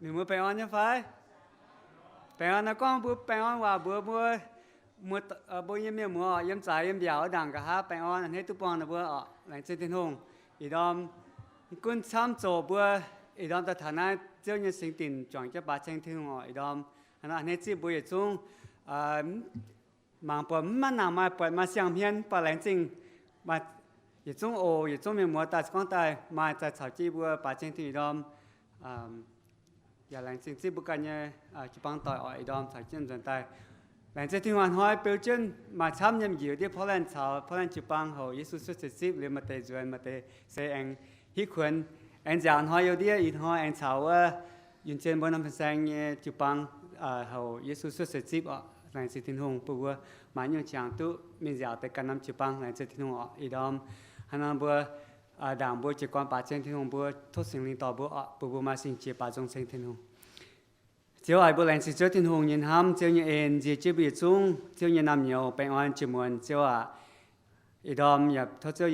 Mienh muoz baengh orn nyei fai? Baengh orn nor gorngv mbuo baengh orn waac mbuox mbuo, mbuo nyei mienh muoz yiem zaaix yiem mbiaauc wuov ndaangc nqa'haav baengh orn a'hneiv duqv buangh ninh mbuo oc. Laengz zingh Tin-Hungh. Ih ndorm gunv camv zoqc mbuo, ih ndorm daaih taux naaiv Ziouv nyei singx dinc juangc jienv baaix ceng Tin-Hungh oc. Ih ndorm a'hneiv zipv mbuo yietc zungv mangc buatc mv maaih nangc maaih buatc maaih siang-hmien, mv baac laengz zingh yietc zungv oc, yietc zungv mienh muoz daaih gorngv daaih maaih daaih caux jienv mbuo baaix ceng Tin-Hungh ih ndorm. Yaac laengz zingh zipv mbuo ganh nyei jiu-baang doic oc. Ih ndorm caux jienv nzuonx daaih. Laengz zingh Tin-Hungh a'hnoi beu jienv maaih camv nyei m'njiec ndiev Portland caux Portland jiu-baang houc Yesu cuotv seix zipv liuz maaih deix nzuonx, maaih deix se aengx hitv kuonx. Aengx nziaauc hnoi youh ndiev ih hnoi aengx caux wuov yunc zien mbuo norm fin-saeng nyei jiu-baang houc Yesu cuotv seix zipv oc. Laengz zingh Tin-Hungh bun mbuo maaih nyungc qangx duqv mingh nziaauc deix ganh norm jiu-baang. Laengz zingh Tin-Hungh oc. Ih ndorm hnangv naaiv mbuo ndaangc mbuo jiez gorn baaix ceng Tin-Hungh, mbuo tov Singx Lingh dorh mbuo oc, bun mbuo maaih singx jiex baaix nzung ceng Tin-Hungh. Ziouv aac, mbuo laengz zingh Ziouv Tin-Hungh nyei hnamv, Ziouv nyei en nzie jienv mbuo yietc zungv, Ziouv nyei naamh nyouz baengh orn jiex muonz, Ziouv aac. Ih ndorm yaac tov Ziouv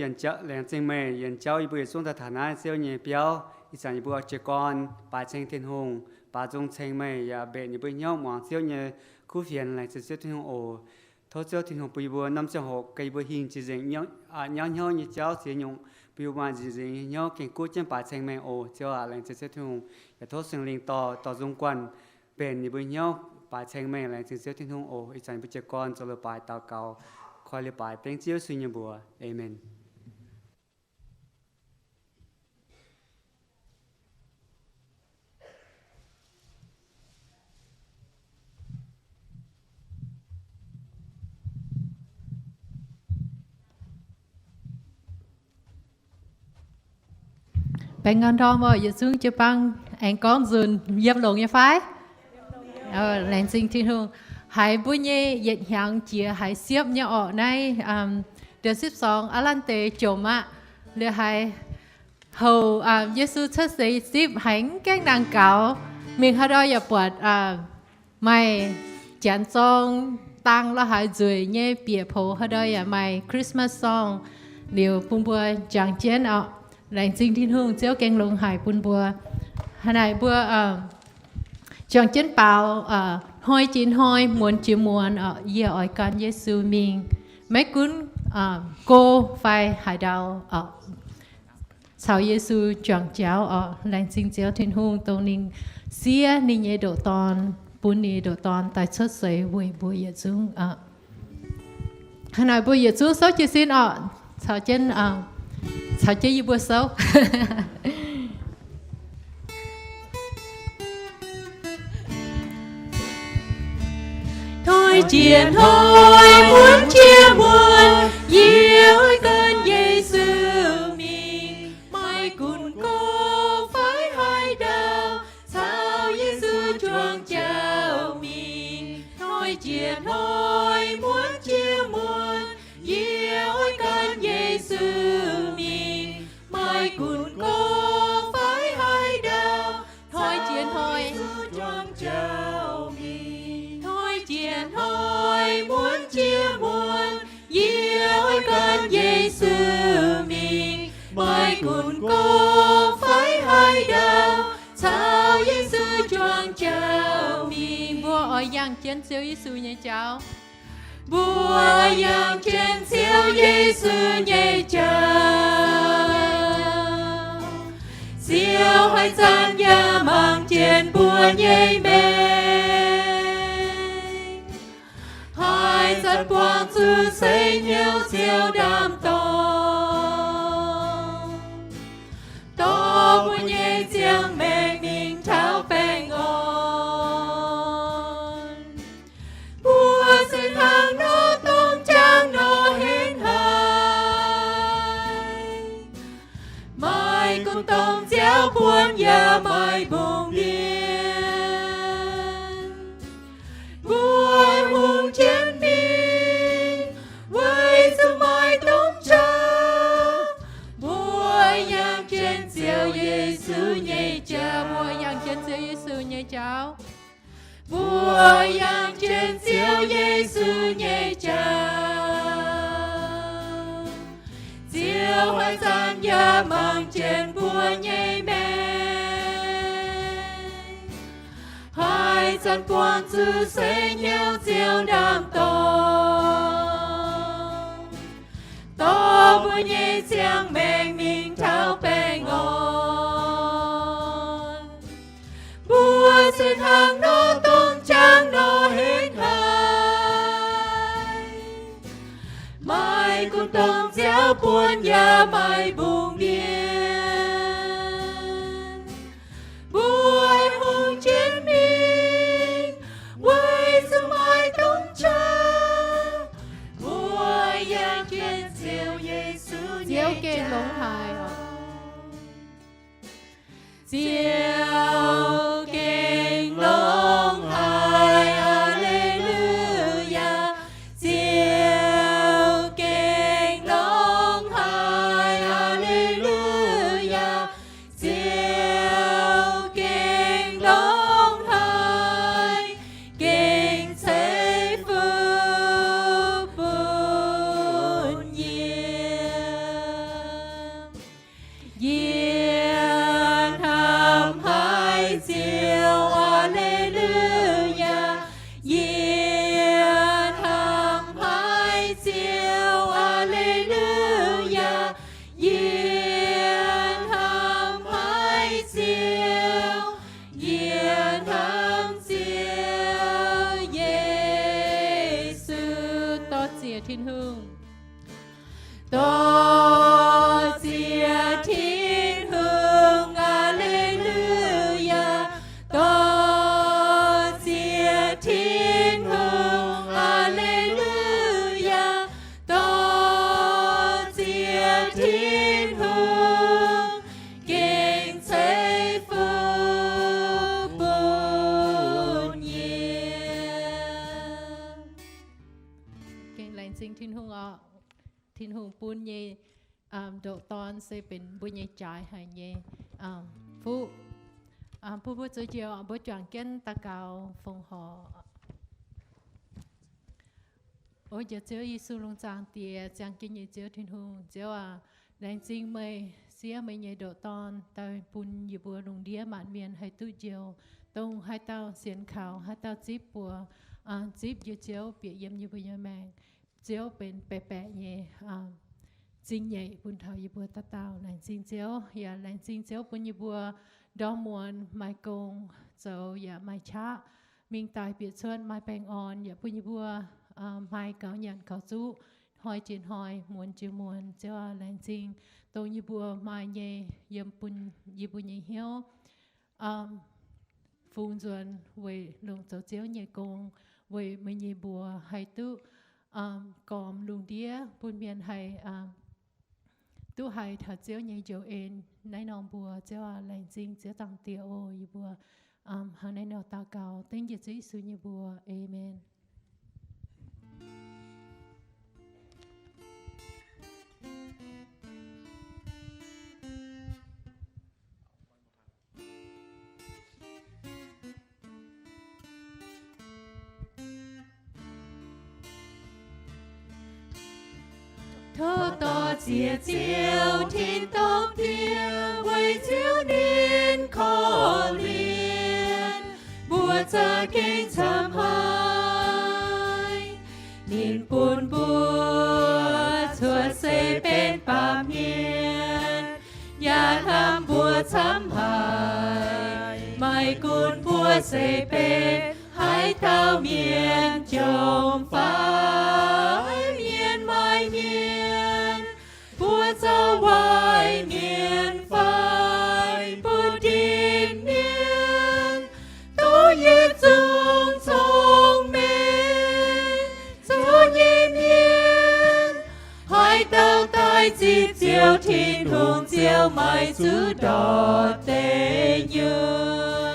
laengz zingh meih yienc jauv yie mbuo yietc zungv daaih taux naaiv Ziouv nyei biauv. Ih zanc yie mbuo jiez gorn baaix ceng Tin-Hungh, baaix nzung ceng meih, yaac mbenc yie mbuo hnyouv muangx Ziouv nyei kuv fienx. Laengz zingh Ziouv Tin-Hungh oc. Tov Ziouv Tin-Hungh bun yie mbuo norm ziangh hoc ganh yie mbuo hingh jiex nzengc nyauv hnyouv nyei jauv ziex nyungc, bun yie mbuo maaih nziex nzengc nyei hnyouv gengh guv jienv baaix ceng meih oc. Ziouv aac, laengz zingh Ziouv Tin-Hungh, yaac tov Singx Lingh dorh, dorh nzung guanh mbenc yie mbuo hnyouv baaix ceng meih. Laengz zingh Ziouv Tin-Hungh oc. Ih zanc yie mbuo jiez gorn zoux leiz-baaix daux gaux, koi leiz-baaix dengv Ziouv Yesu nyei mbuox. Aamen. Baengh orn ndorm oc, yietc zungv jiu-baang aengx gorngv nzunc yiem longx nyei fai? Laengz zingh Tin-Hungh. Haiz mbuo nyei yietc hnyangx jiex haiz siepv nyei orqc. Naaiv เดือนสิบสอง aav laanh deix jomc aqv. Liuz haiz houc Yesu cuotv seix zipv haiz mv gaengh nangh gaux. Mingh haaix ndau yaac buatc maaih janx zorng dang lo haaix nzueic nyei bieqc poux, haaix ndau yaac maaih Christmas song. Liuz bun mbuo jangx jienv oc. Laengz zingh Tin-Hungh, Ziouv gengh longx haic bun mbuo. Hnangv naaic mbuo juangc jienv baaux, hnoi jiex hnoi, muonz jiex muonz oc, yie oix gan Yesu mingh. Maiv gunv go fai haaix ndau oc, caux Yesu juangc jauv oc. Laengz zingh Ziouv Tin-Hungh dongh ninh siev ninh nyei ndoqc Dorn, bun ninh nyei ndoqc Dorn daaih cuotv seix weic mbuo yietc zungv oc. Hnangv naaic mbuo yietc zungv souv jiez sin oc, caux jienv, caux jienv yie mbuo souv. Hnoi jiex hnoi, muonz jiex muonz, yie oix gan Yesu mingh. Maiv gunv go fai haaix ndau, caux Yesu juangc jauv mingh. Hnoi jiex hnoi, muonz jiex muonz, yie oix gan Yesu mingh. Maiv gunv go fai haaix ndau, hnoi jiex hnoi, juangc jauv mingh. Hnoi jiex hnoi, muonz jiex muonz, yie oix gan Yesu mingh. Maiv gunv go fai haaix ndau, caux Yesu juangc jauv mingh. Mbuo oix yangh jienv Ziouv Yesu nyei jauv. Mbuo yangh jienv Ziouv Yesu nyei jauv. Ziouv haih zanc yaac mangc jienv mbuo nyei maengc. Haih zanc buangh zuqc seix hnyouv Ziouv ndaam-dorn, dorh mbuo nyei ziangh maengc mingh taux baengh orn. Mbuo se hnangv nor dongh jangx nor henv haic, maiv gunv dongh Ziouv buonc yaac maiv mbungh mienh. Mbuo hungx jienv mingh weic zuqc maiv dungx qaqv. Mbuo yangh jienv Ziouv Yesu nyei jauv. Mbuo yangh jienv Ziouv Yesu nyei jauv. Mbuo yangh jienv Ziouv Yesu nyei jauv. Ziouv haih zanc yaac mangc jienv mbuo nyei maengc. Zanc buangh zuqc se hnyouv Ziouv ndaam-dorng, dorh mbuo nyei ziangh maengc mingh taux baengh orn. Mbuo se hnangv nor dongh jangx nor henv haic, maaih gunv dongh nziaaux buonc yaac maaih mbungh ndiev. Mbuo hungh jienv mingh, weic zuqc maaih dongh jangx. Mbuo yangh jienv Ziouv Yesu nyei jauv. Ziouv gengh longx haic, aa^le^lu^yaa. Ziouv gengh longx haic, aa^le^lu^yaa. Ziouv gengh longx haic, gengh ceix fuqv bun yie. Yie hnamv haic Ziouv, aa^le^lu^yaa. Yie hnamv haic Ziouv, aa^le^lu^yaa. Yie hnamv haic Ziouv, yie hnamv Ziouv Yesu. Dorh ziec Tin-Hungh. Dorh ziec Tin-Hungh, aa^le^lu^yaa. Dorh ziec Tin-Hungh, aa^le^lu^yaa. Dorh ziec Tin-Hungh, gengh ceix fuqv bun yie. Gengh laengz zingh Tin-Hungh oc. Tin-Hungh bun nyei ndoqc dorn se benx mbuo nyei jaaix haic nyei fuqv. Bun mbuo zoux njoux, mbuo juangc jienv daux gaux fongc horc. O Njoux Ziouv Yesu, lungh zaangc Diex, ziangh jienv nyei Ziouv Tin-Hungh, Ziouv aac, laengz zingh meih siev meih nyei ndoqc dorn daaih bun yie mbuo lungh ndiev maanc mienh haih duqv njoux, dongh haaix dauh sienx kaux, haaix dauh zipv buoz, zipv yie Ziouv bieqc yiem yie mbuo nyei maengc. Ziouv benx baeqc baeqc nyei zingh nyeic bun taux yie mbuo dauh dauh. Laengz zingh Ziouv, yaac laengz zingh Ziouv bun yie mbuo ndorm muonz maaih gong zoux yaac maaih qaqv mingh daaih bieqc cuotv maaih baengh orn, yaac bun yie mbuo maaih gaux nyanc gaux zuqv, hnoi jiex hnoi, muonz jiex muonz. Ziouv aac, laengz zingh dongh yie mbuo maaih nyei yiem bun yie mbuo nyei hnyouv fungx nzuonx weic longc zoux Ziouv nyei gong, weic meih nyei mbuox haih duqv gormx lungh ndiev bun mienh haih duqv haiz taux Ziouv nyei njoux en. Naaiv nor mbuox Ziouv aac, laengz zingh Ziouv Zaangc Diex oc. Yie mbuo hnangv naaiv nor daux gaux dengv njiec Ziouv Yesu nyei mbuox. Aamen. Tov dorh ziex Ziouv tin-dorngh diex, weic Ziouv ninh korv-lienh mbuo za'gengh camv haic. Ninh bun mbuo cuotv seix benx baamh mienh, yaac hnamv mbuo camv haic. Maiv gunv mbuo seix benx haaix dauh mienh, jomc fai mienh, maaih mienh, mbuo zaux waaic mienh fai mbuo dinc mienh, duqv yietc zungv cong-mengh zoux nyei mienh. Haaix dauh daaih zipv Ziouv Tin-Hungh, Ziouv maiv zuqc ndortv deic nyuoqc.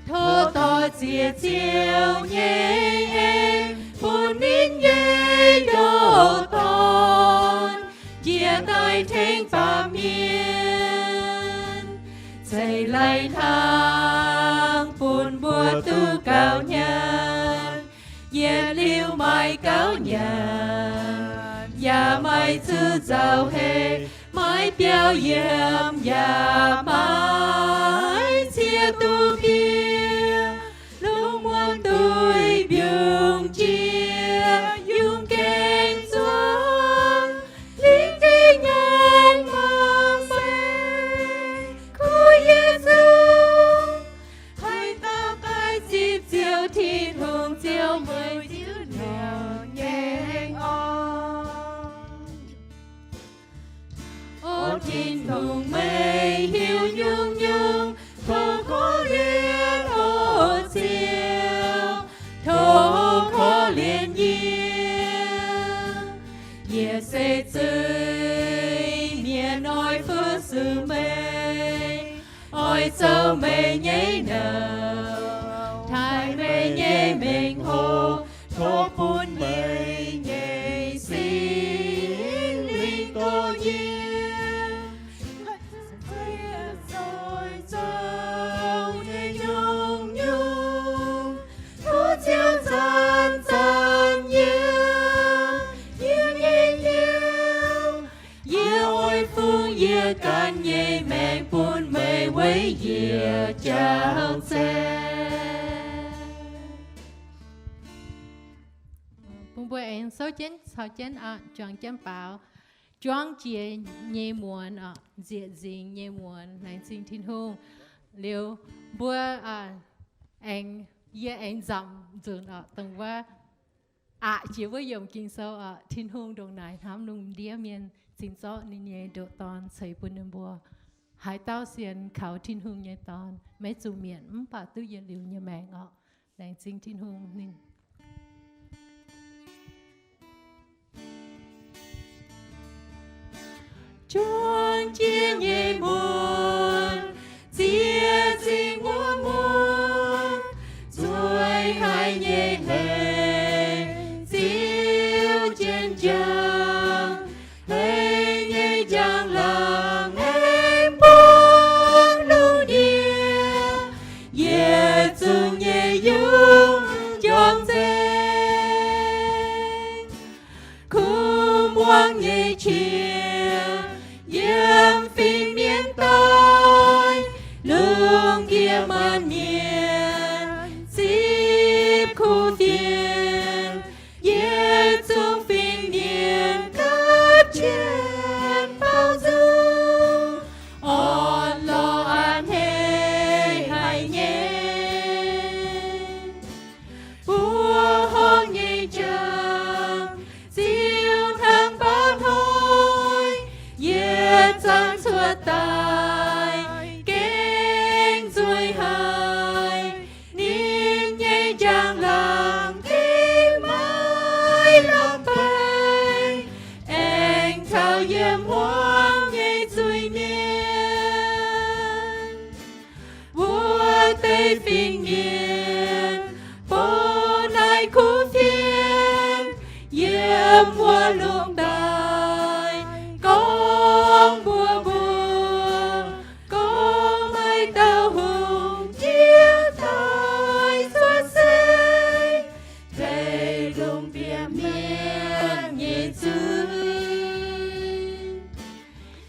Tov dorh ziex Ziouv nyei en bun ninh nyei ndoqc Dorn njiec daaih tengx baamh mienh, ceix lai-hnaangx bun mbuo duqv gauh nyanc. Yietc liuz maaih gauh nyanc, yaac maaih zuqc nzauh heix, maiv biaux yiem, yaac maiv ciex duqv zoux meih nyei nouh, taaih meih nyei mengh hoc, tov bun meih nyei Singx Lingh dorh yie zoux nyei nyungc-nyungc, tov Ziouv zanc-zanc yiem yie nyei hnyouv. Yie oix fungx yie ganh nyei maengc bun meih weic yie jauv zaeng. Bun mbuo aengx souv jienv caux jienv oc, juangc jienv baaux. Juangv jiex nyei muonz oc, nzieqc nzingx nyei muonz, laengz zingh Tin-Hungh. Liuz mbuo aengx, yie aengx nzamc nzunc oc, dongh wuov aqc jiex wuov yiemc Ging-Sou oc, Tin-Hungh ndongc naaic hnamv lungh ndiev mienh, cingx zorqv ninh nyei ndoqc Dorn ceix bun ninh mbuo. Haaix dauh sienx kaux Tin-Hungh nyei Dorn, maiv zuqc mietc mv baac duqv yietc liuz nyei maengc oc. Laengz zingh Tin-Hungh ninh. Juangv jiex nyei muonz, ziex zingh wuov muonz, nzueic haic nyei hleix ziouc jienv njang, heix nyei njang-laangc aengx buangv lungh ndiev, yietc zungv nyei yungh juangc nzengc. Kuv muangx nyei qiex yiem fin-mienh daaih, lungh ndiev maanc mienh zipv kuv fienx, yietc zungv fin-mienh gapv jienv baaux nzung, orn-lorqc a'hneiv haic nyei. Buov horngh nyei jangx ziouc hnangv baav hnoi, yietc zungv cuotv daaih gengh nzueic haic. Ninh nyei njang-laangc gengh maiv lamh baengx, aengx caux yiem hmuangv nyei zuiz-mienh. Wuov deix fin-mienh bun naaiv kuv fienx yiem wuov lungh daaih gorngv mbuox mbuo, gorngv maaih dauh hungh jiex daaih cuotv seix, tengx lungh ndiev mienh nyei zuiz.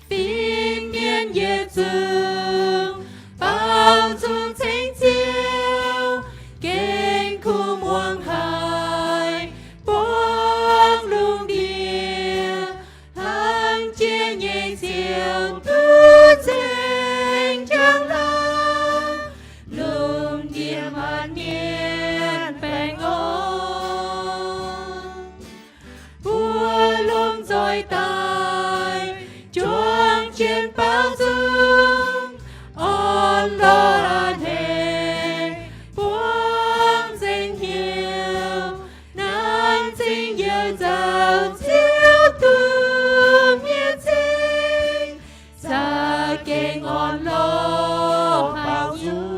Fin-mienh yietc zungv baaux nzung ceng Ziouv, gengh kuv muangx haic buangv lungh ndiev, hnangv jiex nyei Ziouv duqv nzengc njang-laangc, lungh ndiev maanc mienh baengh orn. Mbuo lomh nzoih daaih juangc jienv baaux nzung, orn-lorqc a'hneiv buangv nzengc hnyouv, nanv zingh youz nzauh Ziouv duqv mienh cing, za'gengh orn-lorqc baaux nzung.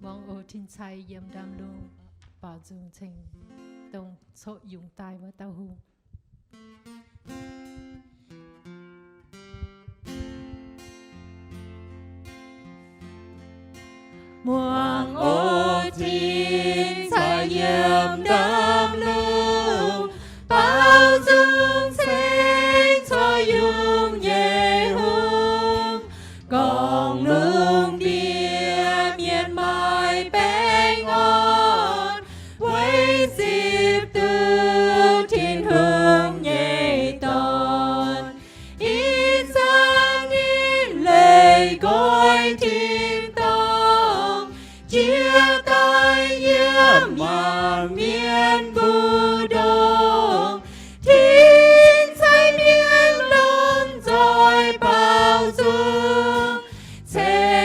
Muangx oc, tin-cai yiem ndaamv-lungh baaux nzung ceng dongh coqv yungz daaih wuov dauh hungh. Muangx oc, tin-cai yiem ndaamv-lungh baaux nzung ceng coqv yungz nyei hungh, gorngv lungh ndiev mienh maaih baengh orn, weic zipv duqv Tin-Hungh nyei Dorn. Ih zanc ninh leih nqoi tin-dorngh, jiex daaih yiem maanc mienh mbu'ndongx. Tin-cai mienh lomh nzoih baaux nzung, ceng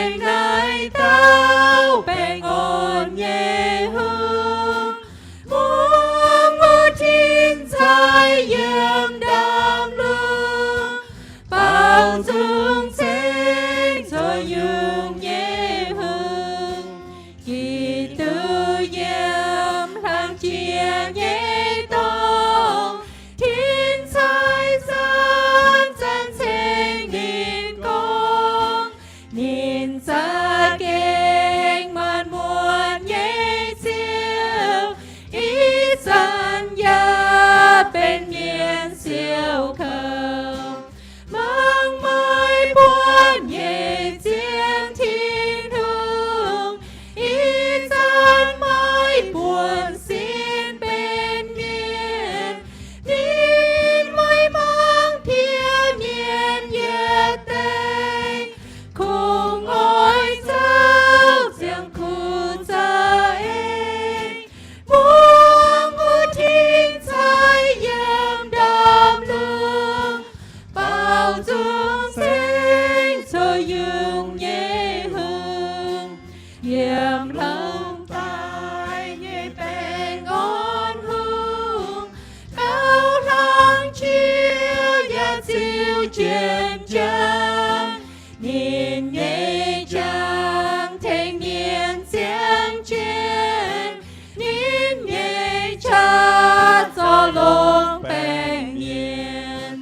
nyei njang tengx mienh ziangh jienv, ninh nyei qaqv zorqv longc baengh mienh.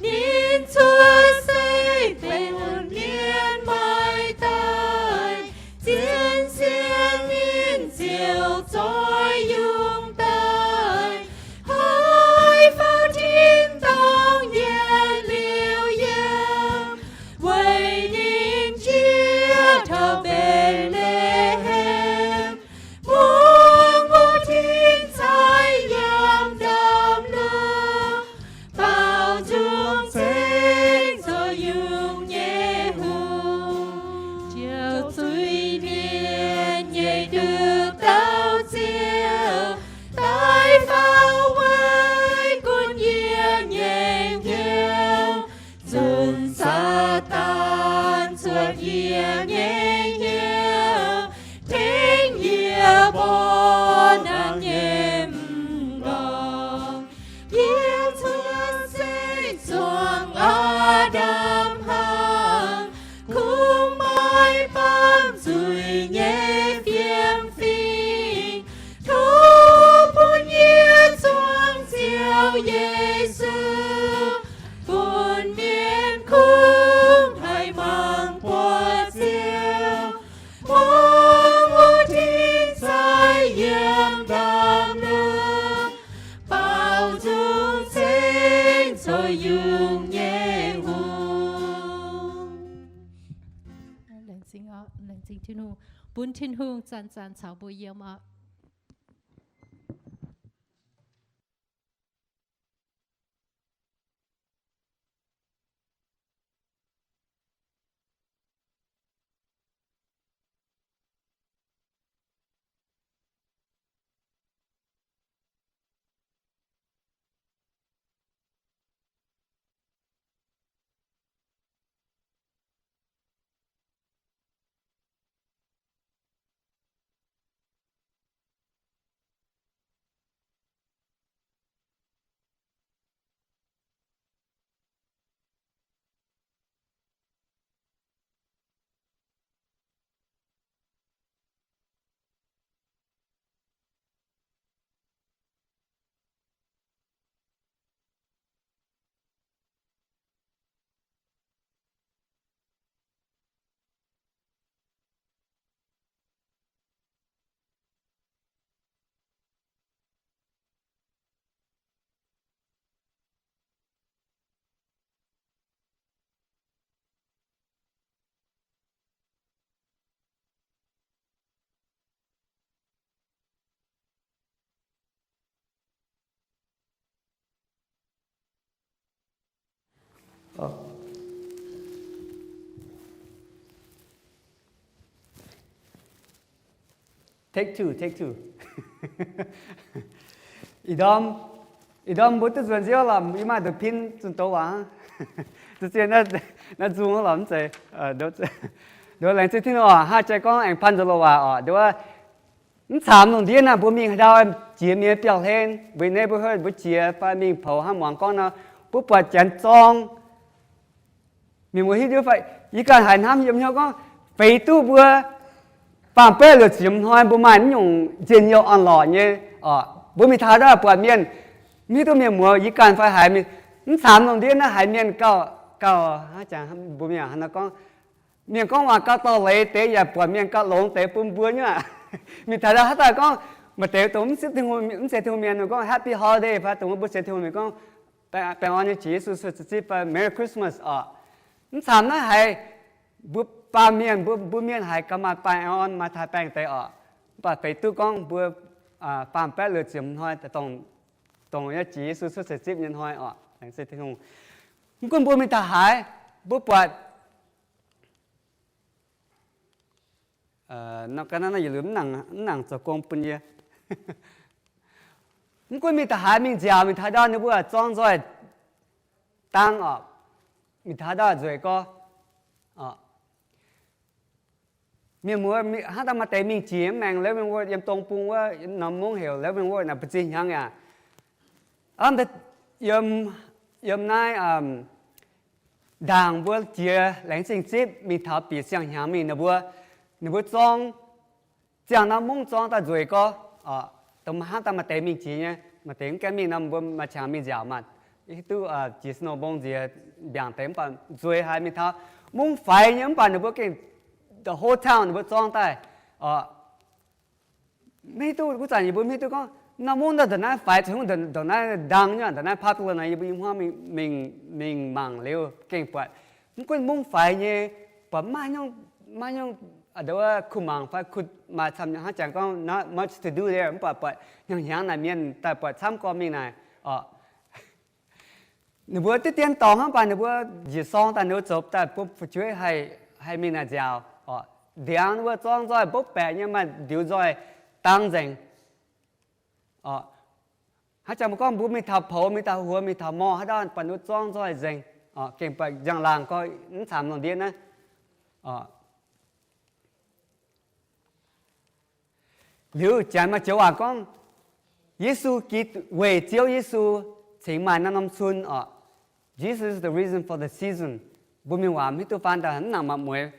Ninh cuotv seix bun mienh maiv daaih, zien sienx ninh ziouc zoix yungh daaih. Haiz faaux tin-dorngh yietc liuz yiem, weic ninh jiex taux Mbetc^le^hem, muangx wuov tin-sai yiem ndamv lungh, baaux nzung cingx zoux yungh nyei hungh. Ziouc zuiz-mienh nyei nduqc dauh Ziouv daaih faaux weic gunv yie nyei hnyouv, zunc Saadaan cuotv yie nyei hnyouv, tengx yie mborqv naanc nyei m'nqorngv. Yie cuotv seix zuangx Aa^ndam hnaangx, kungx maiv baamh zuiz nyei fiem fim. Tov bun yie zuangx Ziouv Yesu, bun mienh kungx haih mangc buatc Ziouv, muangx wuov tin-sai yiem ndamv lungh, baaux nzung cingx zoux yungh nyei hungh. Laengz zingh, laengz zingh Tin-Hungh. Bun Tin-Hungh zanc-zanc caux mbuo yiem oc. Take two, take two. Ih ndorm, ih ndorm mbuo duqv nzuonx nziouv lorqc, yie maaih nduqc pin zunh doz waac. Zuqc zien naaiv nzung lorqc mv zeiz. Laengz zingh Tin-Hungh oc, hnangv jaax gorngv aengx pan nzuonx loz waac oc. Nduov, mv camv lungh ndiev naaiv mbuo mingh haaix ndau jiex mienh biauv-hlen, weic neighborhood mbuo jiex fai mingh poux hnangv muangx gorngv nor, mbuo buatc janx zorng. Mienh muoz hiuv duqv fai? Yie ganh haiz hnamv yiem hnyouv gorngv, feix duqv mbuo faam-baeqv luoqc ziepc hnoi mbuo maaih naaiv nyungc njien-youh orn-lorqc nyei oc. Mbuo mingh taux ndau buatc mienh, mv hiuv duqv mienh muoz, yie ganh fai haiz mingh, mv camv lungh ndiev naaiv haiz mienh gauh, gauh, mbuo mienh haaix nor gorngv, mienh gorngv waac gauh dorh leiz deix yaac buatc mienh gauh longx deix bun mbuo nyei aqv. Mingh taux ndau haaix dauh gorngv, maaih deix dongh mv sienx Tin-Hungh, mv sienx Tin-Hungh mienh gorngv Happy Holiday fai dongh mbuo sienx Tin-Hungh mienh gorngv แปลง, แปลงออน nyei jiex Yesu cuotv zipv fai Merry Christmas oc. Mv camv naaiv haiz mbuo baamh mienh, mbuo, mbuo mienh haiz gauh maaih แปลงออน maaih taaih baengh deix oc. Mv baac feix duqv gorngv mbuo faam-baeqv luoqc ziepc hnoi dongh, dongh jiex Yesu cuotv zipv nyei hnoi oc. Laengz zingh Tin-Hungh. Mv gunv mbuo mingh taux haaix, mbuo buatc Nor ga'naaiv naaiv yietc liuz mv nangc zoux gong bun yie. Mv gunv mingh da'haaix mingh nziaauc, mingh taux ndau ninh mbuo zorng nzoih dang oc, mingh taux ndau nzueic gorx. Mienh muoz hnangv daaih maaih deix mingh jiex mv maengx Living Word yiem dong bung wuov, norm mungv heuc Living Word naaic, mbu'ziex hnyangx yaac yiem naaiv Ndaangc mbuo jiex laengz zingh zipv mingh taux bieqc siang-hnyangx mingh, ninh mbuo, ninh mbuo zorng ziangh norm mungv zorng daaih nzueic gorx, dongh hnamv daaih maaih deix mingh jiex nyei, maaih deix mv gaengh mingh nor mbuo maaih qangx mingh nziaauc maah. Hiuv duqv jiex snow mbong nziex mbiaangc deix, mv baac nzueic haic mingh taux mungv faix nyei, mv baac ninh mbuo gengh the whole town ninh mbuo zorng daaih. Maiv hiuv duqv, wuov zanc yie mbuo maiv hiuv duqv gorngv norm mungv daaih ndongc naaiv faix, caux hungh ndongc naaiv ndang nyei, ndongc naaiv popular nor, yie mbuo nyei hmuangv mingh, mingh mangc liuz gengh buatc mv gunv mungv faix nyei, buatc maiv nyungc, maiv nyungc, kuh mangc fai kuh maaih camv, hnangv jangx gorngv not much to do there, mv baac buatc hnyangx-hnyangx naaic mienh daaih buatc camv gorx mingh naaic oc. Ninh mbuo diqv dien dorngx hnangv, mv baac ninh mbuo njiec sorng daaih, ninh mbuo zoux daaih bun fu'jueiv haih, haih mingh naaic nziaauc oc. Ndiangx ninh mbuo zorng nzoih mbopv baeqc nyei, maaih ndiux nzoih dang nzengc oc. Hnangv jangx mbuo gorngv mbuo mingh taux poux, mingh taux huox, mingh taux morh haaix dauh, baac ninh mbuo zorng nzoih nzengc oc, gengh buatc njang-laangc gorx mv caamx lungh ndiev naaiv oc. Liuz janx maaih joux waac gorngv, Yesu gi, weic Ziouv Yesu cingx maaih norm-norm cun oc. Jesus is the reason for the season. Mbuo mienh waac maiv hiuv duqv faan daaih mv nangc maaih mueix.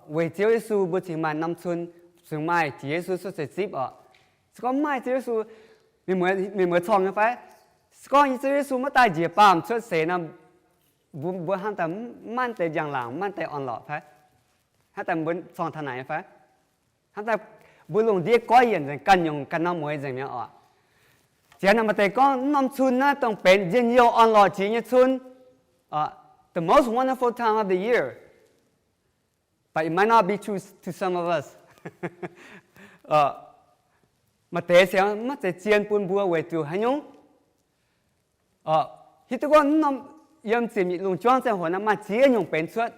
Weic Ziouv Yesu mbuo cingx maaih norm cun, cingx maaih jiex Yesu cuotv seix zipv oc. Se gorngv mv maaih Ziouv Yesu, mienh mueiz corng nyei fai? Se gorngv Ziouv Yesu maiv daaih njiec baamh cuotv seix nor, mbuo, mbuo hnamv daaih mv maaih deix njang-laangc, mv maaih deix orn-lorqc fai? Hnamv daaih mbuo corng taux naaic nyei fai? Hnamv daaih mbuo lungh ndiev goiv yienc nzengc, ganh nyungc ganh norm mueiz nzengc mi'aqv oc. Janx maaih deix gorngv norm cun naaiv dongh benx njien-youh orn-lorqc jiex nyei cun, the most wonderful time of the year, but it might not be true to some of us. Maaih deix se maiv zeiz zien bun mbuo weic zuqc haaix nyungc? Hiuv duqv gorngv norm, yiem ziepc nyeic lungh juangv ziangh hoc naaiv maaih ziex nyungc benx cuotv.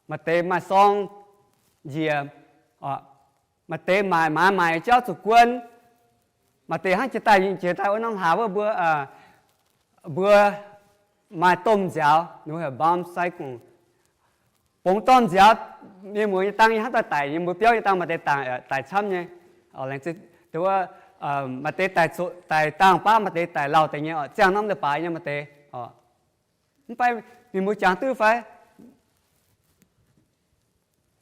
Maaih deix maaih sorng njiec, maaih deix maaic maaiz maaic jauv zuqc guon, maaih deix hnangv jiex daaih, jiex daaih wuov norm hlaax wuov mbuo, mbuo maaih domh nziaaux, ninh mbuo heuc bomb cyclone. Bungx domh nziaaux, mienh muoz nyei dang yie hnamv daaih daic, yie mbuo biauv nyei dang maaih deix daic camv nyei. Wuov, maaih deix daic dangh baav, maaih deix daic lauh deix nyei oc, ziangh norm leiz-baaix nyei maaih deix oc. Mv baac mienh muoz jangx duqv fai?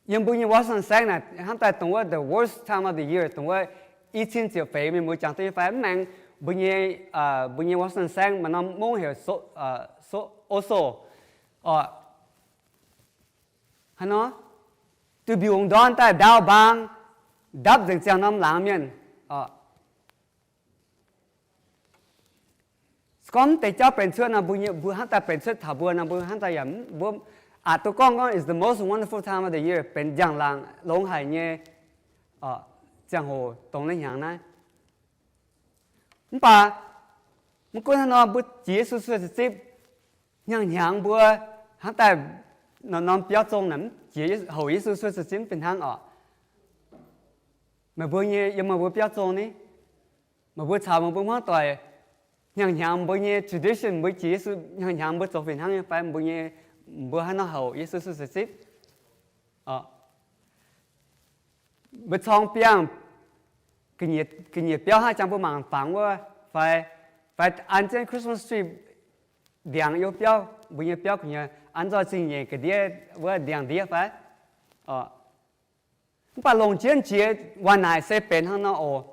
Yiem mbuo nyei Washington saengv naaic hnamv daaih dongh wuov the worst time of the year, dongh wuov i cin ziepc feix, mienh muoz jangx duqv nyei fai? Mv maengx, mbuo nyei, mbuo nyei Washington saengv maaih norm mungv heuc Oso oc. Hnangv nor, duih mbiungc ndorn daaih ndaauv mbaang, ndapv nzengc ziangh norm laangz mienh oc. Se gorngv mv deix jauv benx cuotv nor, mbuo hnamv daaih benx cuotv taux mbuo nor, mbuo hnamv daaih yaac mv, mbuo aqc duqv gorngv gorngv it's the most wonderful time of the year, benx njang-laangc longx haic nyei ziangh hoc dongh naaiv hnyangx naaiv. Mv baac mv gunv hnangv nor, mbuo jiex Yesu cuotv seix zipv, hnyangx-hnyangx mbuo hnamv daaih norm-norm biauv zong naaic mv jiex, houc Yesu cuotv seix zipv mv fih hnangv oc. Meih mbuo nyei, yiem meih mbuo biauv zong ni, meih mbuo caux meih mbuo hmuangv doic, hnyangx-hnyangx mbuo nyei tradition, mbuo jiex Yesu hnyangx-hnyangx mbuo zoux fih hnangv nyei fai? Mbuo nyei, mbuo haaix nor houc Yesu cuotv seix zipv? Mbuo corng biangh ga'nyiec biauv hnangv jangx mbuo mangc fangx wuov fai? Fai an jienv Christmas tree ndiangx youh biauv, mbuo nyei biauv gu'nyuoz an nzoih zingh nyeic ga'ndiev wuov ndiangx-ndiev fai? Mv baac longc jienv jiex waac naaic se benx hnangv nor oc.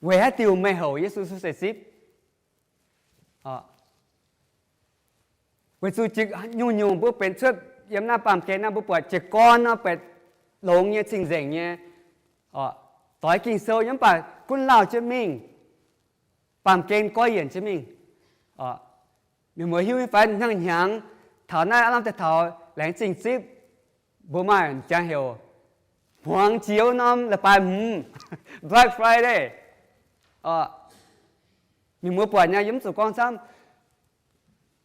Weic haaix diuc meih houc Yesu cuotv seix zipv? Weic zuqc nyungc-nyungc mbuo benx cuotv yiem naaiv baamh gen naaiv, mbuo buatc jiez gorn nor buatc longx nyei, cing-nzengc nyei, doix Ging-Sou nyei, mv baac gunv lauh jienv mingh, baamh gen goiv yienc jienv mingh. Mienh muoz hiuv nyei fai, hnyangx-hnyangx taux naaiv aav lamh deix taux laengz zingh zipv, mbuo maaih jaax heuc hmuangx jiex wuov norm leiz-baaix hmz, Black Friday. Mienh muoz buatc nyei, yie mv zuqc gorngv camv.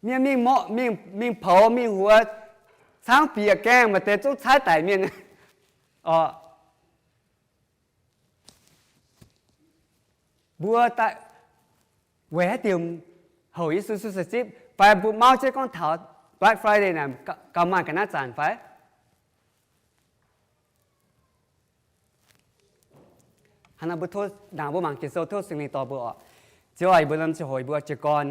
Mienh mingh, mingh poux mingh huox, caangv bieqc gaengh, maaih deix zungv caaiv daic mienh. Mbuo weic haaix diuc houc Yesu cuotv seix zipv? Fai mbuo mauv jienv gorngv taux Black Friday naaic gauh maaih ga'naaiv zanc fai? Hnangv naaiv mbuo tov, naaic mbuo mangc Ging-Sou, tov Singx Lingh dorh mbuo oc. Ziouv aac, yie mbuo lomh ziangh hoc yie mbuo jiez gorn,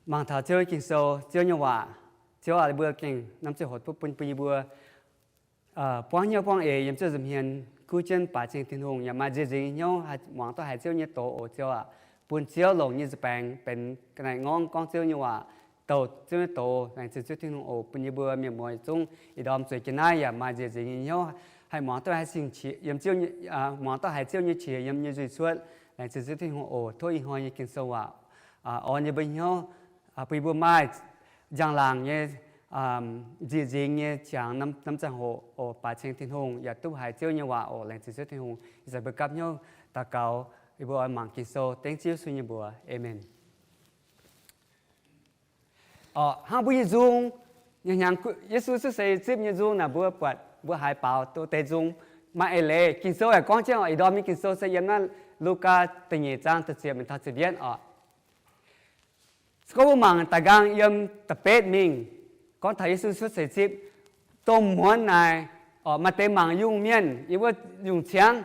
Mangc taux Ziouv Ging-Sou, Ziouv nyei waac. Ziouv aac, mbuo gengh norm ziangh hoc duqv bun, bun yie mbuo buangv hnyouv buangv eix yiem Ziouv nza'hmien, kuv jienv baaix ceng Tin-Hungh, yaac maaih nziex nzingx hnyouv haih muangx duqv haiz Ziouv nyei doz oc, Ziouv aac. Bun Ziouv longc nyei nza'baengx benx ga'naaiv ngorngv gorngv Ziouv nyei waac, douc Ziouv nyei doz. Laengz zingh Ziouv Tin-Hungh oc. Bun yie mbuo mienh muoz zungv ih ndorm zueiz jienv naaiv yaac maaih nziex nzingx nyei hnyouv haih muangx duqv haiz sing qiex yiem Ziouv, muangx duqv haiz Ziouv nyei qiex yiem nyei nzuih cuotv. Laengz zingh Ziouv Tin-Hungh oc. Tov ih hnoi nyei Ging-Sou waac orn yie mbuo hnyouv, bun yie mbuo maaih njang-laangc nyei, nziex nzingx nyei qangx norm ziangh hoc oc, baaix ceng Tin-Hungh yaac duqv haiz Ziouv nyei waac oc. Laengz zingh Ziouv Tin-Hungh. Ih zanc mbuo gapv hnyouv daux gaux, yie mbuo oix mangc Ging-Sou dengv Ziouv Yesu nyei mbuox. Aamen. Hnangv mbuo nyei nzung, hnyangx Yesu cuotv seix zipv nyei nzung naaic mbuo buatc, mbuo haiz baaux deix nzung maaih eix leiz. Ging-Sou yaac gorngv jienv oc. Ih ndorm nyei Ging-Sou se yiem naaiv Lugaa da'nyeic zaang da'ziepc mingh taux ziepc yietv oc. Se gorngv mbuo mangc da'nqaang yiem da'betv mingh, gorngv taux Yesu cuotv seix zipv, dongh muonz naaic, maaih deix mangc yungh mienh, yiem wuov yungh ciangv,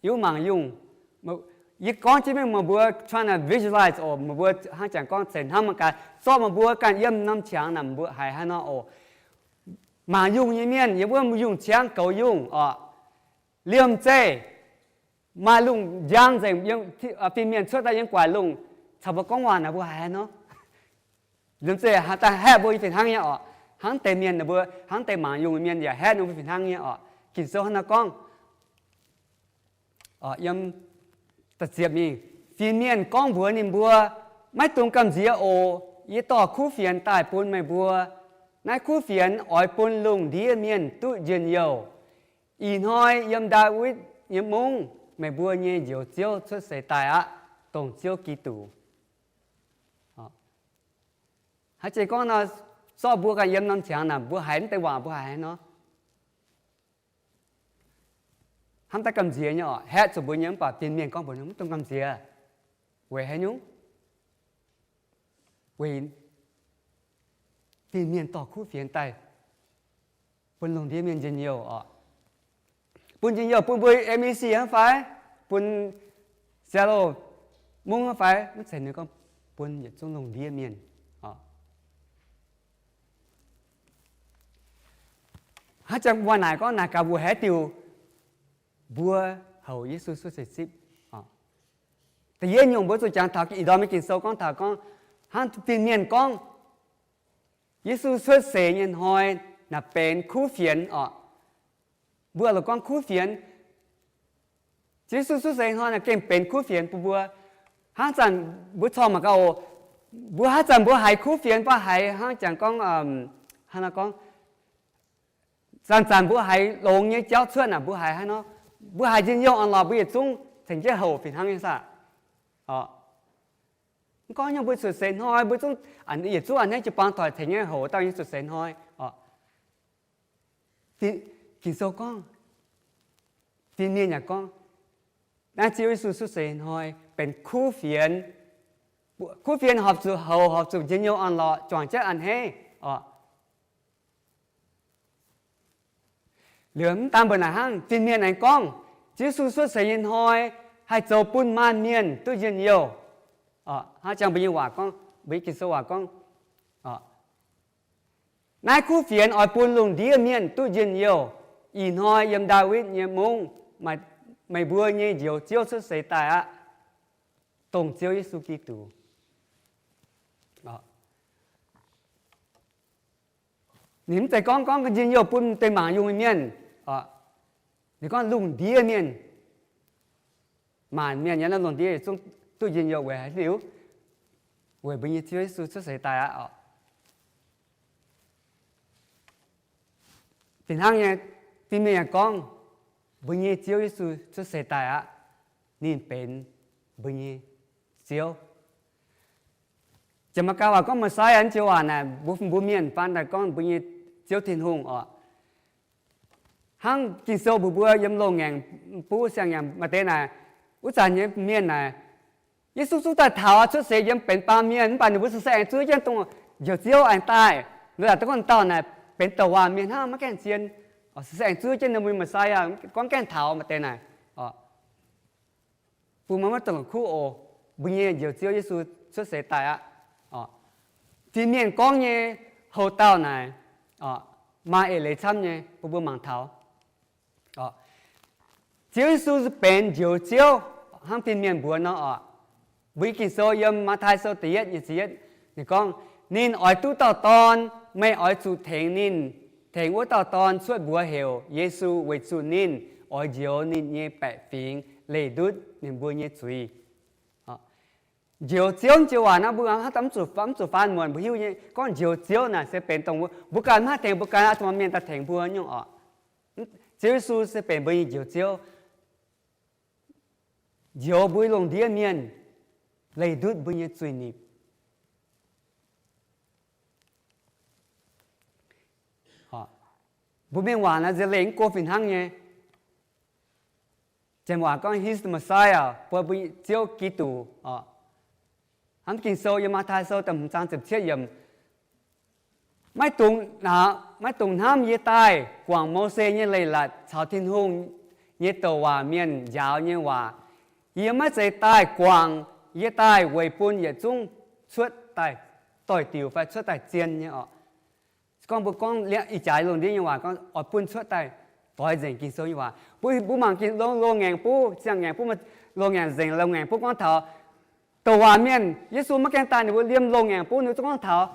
yiem wuov mangc yungh. Yie gorngv jienv mingh meih mbuo try to visualize oc, meih mbuo hnangv jangx gorngv ceix hnamv mangc gaax, zorqv meih mbuo ganh yiem norm qangx naaic mbuo haiz haaix nor oc. Mangc yungh nyei mienh yiem wuov yungh ciangv goux yungh oc. Liemh zeih maaih lungh njang nzengc, fin-mienh cuotv daaih yiem gu'nguaaic lungh caux mbuo gorngv waac naaic mbuo haiz haaix nor. Liemh zeih daaih haeqv mbuo fih hnangv nyei oc. Hnangv deix mienh mbuo, hnangv deix mangc yungh mienh yaac haeqv ninh mbuo fih hnangv nyei oc. Ging-Sou hnangv naaiv gorngv, yiem da'ziepc mingh, fin-mienh gorngv mbuox ninh mbuo, maiv dungx gamh nziex oc. Yie dorh kuv fienx daaih bun meih mbuo. Naaiv kuv fienx oix bun lungh ndiev mienh duqv njien-youh. Ih hnoi yiem Ndaawitv nyei mungv meih mbuo nyei Njoux Ziouv cuotv seix daaih aqv, dongh Ziouv Giduc. Haaix jiex gorngv nor, zorqv mbuo ganh yiem norm qangx naaic mbuo haiz mv deix waac mbuo haiz haaix nor. Hnamv daaih gamh nziex nyei oc, haeqv zuqc mbuo nyei mv baac fin-mienh gorngv mbuox mv dungx gamh nziex. Weic haaix nyungc? Weic fin-mienh dorh kuv fienx daaih bun lungh ndiev mienh njien-youh oc. Bun njien-youh bun mbuo M E C hnangv fai, bun Seattle mungv hnangv fai, mv zeiz, ninh gorngv bun yietc zungv lungh ndiev mienh. Hnangv jangx mbuo naaic gorngv naaic gaax mbuo haaix diuc mbuo houc Yesu cuotv seix zipv. Da'yietv nyungc mbuo zuqc jangx taux ih ndorm nyei Ging-Sou gorngv taux gorngv hnangv fin-mienh gorngv Yesu cuotv seix nyei hnoi naaic benx kuv fienx oc. Mbuo lorqc gorngv kuv fienx. Yesu cuotv seix hnoi naaic gengh benx kuv fienx bun mbuo. Hnangv zanc mbuo corng mangc gaax oc. Mbuo haaix zanc mbuo haiz kuv fienx fai haiz hnangv jangx gorngv, hnangv nor gorngv, zanc-zanc mbuo haiz longx nyei jauv cuotv naaic mbuo haiz haaix nor, mbuo haiz njien-youh orn-lorqc mbuo yietc zungv cengx jienv houc fih hnangv nyei saah? Mv gorngv nyungc mbuo cuotv seix hnoi mbuo zungv yietc zungv a'hneiv jiu-baang doic cengx nyei houc dauh nyei cuotv seix hnoi oc. Ging-Sou gorngv, fin-mienh yaac gorngv, naaiv Ziouv Yesu cuotv seix hnoi benx kuv fienx. Kuv fienx horpc zuqc houc, horpc zuqc njien-youh orn-lorqc, juangc jienv a'hneiv oc. Liuz mv daan mbuo naaic hnangv, fin-mienh aengx gorngv, Ziouv Yesu cuotv seix nyei hnoi haih zoux bun maanh mienh duqv njien-youh. Hnangv jangx mbuo nyei waac gorngv, mbuo nyei Ging-Sou waac gorngv, naaiv kuv fienx oix bun lungh ndiev mienh duqv njien-youh. Ih hnoi yiem Ndaawitv nyei mungv, meih mbuo nyei Njoux Ziouv cuotv seix daaih aqv, dongh Ziouv Yesu Giduc. Ninh mv zeiz gorngv, gorngv njien-youh bun deix mangc yungh nyei mienh. Ninh gorngv lungh ndiev mienh, maanc mienh yiem naaiv lungh ndiev zungv duqv njien-youh weic haaix diuc? Weic mbuo nyei Ziouv Yesu cuotv seix daaih aqv oc. Fih hnangv nyei, fin-mienh yaac gorngv, mbuo nyei Ziouv Yesu cuotv seix daaih aqv. Ninh benx mbuo nyei Ziouv. Janx-Meigaa waac gorngv Messiah, naaiv joux waac naaic mbuo, mbuo mienh faan daaih gorngv mbuo nyei Ziouv Tin-Hungh oc. Hnangv Ging-Sou mbuox mbuo yiem loz-ngaengc buv siang-ngaengc maaih deix naaic, wuov zanc nyei mienh naaic, Yesu zungv daaih taux cuotv seix yiem benx baamh mienh, mv baac ninh mbuo se aengx zuov jienv dongh Njoux Ziouv aengx daaih. Ninh daaih dongh gorngv dauh naaic benx douc waac mienh hnangv, maiv gaengh zien, se aengx zuov jienv ninh mbuo Messiah, gorngv gaengh taux maaih deix naaic. Bun maiv dongh kuv oc, mbuo nyei Njoux Ziouv Yesu cuotv seix daaih aqv oc. Fin-mienh gorngv nyei houc dauh naaic, maaih eix leiz camv nyei, bun mbuo mangc taux. Ziouv Yesu se benx Njoux Ziouv, hnangv fin-mienh mbuox nor oc. Mbuo Ging-Sou yiem Matv^tai Sou da'yietv nyic ziepc yietv, ninh gorngv, Ninh oix duqv dauh dorn, meih oix zuqc tengx ninh, tengx wuov dauh dorn cuotv mbuox heuc Yesu, weic zuqc ninh oix njoux ninh nyei baeqc fingx, leih ndutv ninh mbuo nyei zuiz. Njoux Ziouv joux waac naaiv mbuo hnangv mv zuqc faanv muonc, mbuo hiuv nyei. Gorngv Njoux Ziouv naaic se benx dongh mbuo ganh maiv haih tengx mbuo ganh, zuqc maaih mienh daaih tengx mbuo nyungc oc. Ziouv Yesu se benx mbuo nyei Njoux Ziouv, njoux mbuo lungh ndiev mienh, leih ndutv mbuo nyei zuiz-nipc. Mbuo mienh waac naaiv nziex leih mv go fih hnangv nyei. Janx waac gorngv, He's the Messiah, mbuo, mbuo Ziouv Giduc oc. Hnangv Ging-Sou yiem Matv^tai Sou da'hmz zaang ziepc cietv yiemc, Maiv dungx, maiv dungx hnamv yie daaih guangc Mose nyei Leiz-Latc caux Tin-Hungh nyei douc waac mienh njaaux nyei waac. Yie maiv zeiz daaih guangc, yie daaih weic bun yietc zungv cuotv daaih doix-diuc fai cuotv daaih zien nyei oc. Se gorngv mbuo gorngv ih jaax lungh ndiev nyei waac gorngv oix bun cuotv daaih doix nzengc Ging-Sou nyei waac. Mbuo, mbuo mangc loz-ngaengc buv, ziangh ngaengc buv, loz-ngaengc nzengc, loz-ngaengc buv gorngv taux douc waac mienh, Yesu maiv gaengh daaih, ninh mbuo liemh loz-ngaengc buv ninh zungv gorngv taux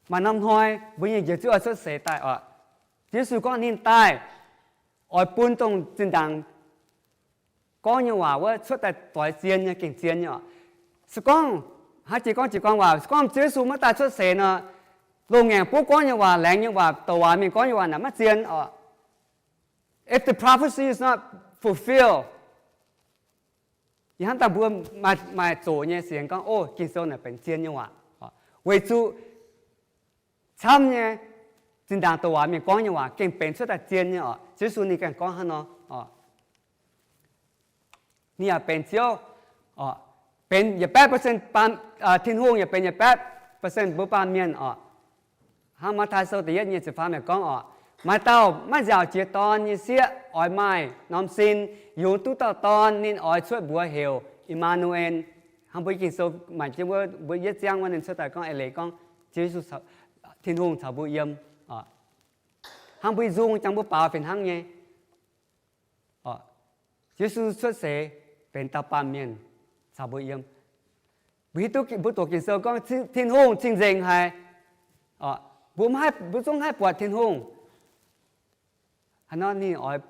maaih norm hnoi mbuo nyei Njoux Ziouv oix cuotv seix daaih oc. Yesu gorngv ninh daaih oix bun dongh zinh ndaangc gorngv nyei waac wuov cuotv daaih doix zien nyei, gengh zien nyei oc. Se gorngv, hnangv jiex gorngv jiex gorngv waac, se gorngv Ziouv Yesu maiv daaih cuotv seix nor, loz-ngaengc buv gorngv nyei waac, laengz nyei waac, douc waac mienh gorngv nyei waac naaic maiv zien oc. If the prophecy is not fulfilled, ih hnangv daaih mbuo maaih, maaih zoqc nyei sienx gorngv, o, Ging-Sou naaic benx zien nyei waac. Weic zuqc camv nyei, zinh ndaangc douc waac mienh gorngv nyei waac gengh benx cuotv daaih zien nyei oc. Ziouv Yesu ninh ganh gorngv hnangv nor oc. Ninh yaac benx Ziouv oc, benx yietc baeqv percent, Tin-Hungh yaac benx yietc baeqv percent mbuo baamh mienh oc. Hnangv Matv^tai Sou da'yietv nyic ziepc faam yaac gorngv oc, maaih dauh maiv nziaauc jiex dorn nyei sieqv oix maaih norm sin, yungz duqv dauh dorn, ninh oix cuotv mbuox heuc I^maa^nu^en. Hnangv mbuo Ging-Sou maanc jienv wuov, mbuo yietv ziangv wuov ninh cuotv daaih gorngv eix leiz gorngv Ziouv Yesu, Tin-Hungh caux mbuo yiem. Hnangv mbuo i nzung jangx mbuo baaux fih hnangv nyei. Yesu cuotv seix benx dauh baamh mienh caux mbuo yiem. Mbuo hiuv duqv, mbuo doqc Ging-Sou gorngv Tin-Hungh cing-nzengc haic. Mbuo mv haih, mbuo zungv mv haih buatc Tin-Hungh. Hnangv nor ninh oix,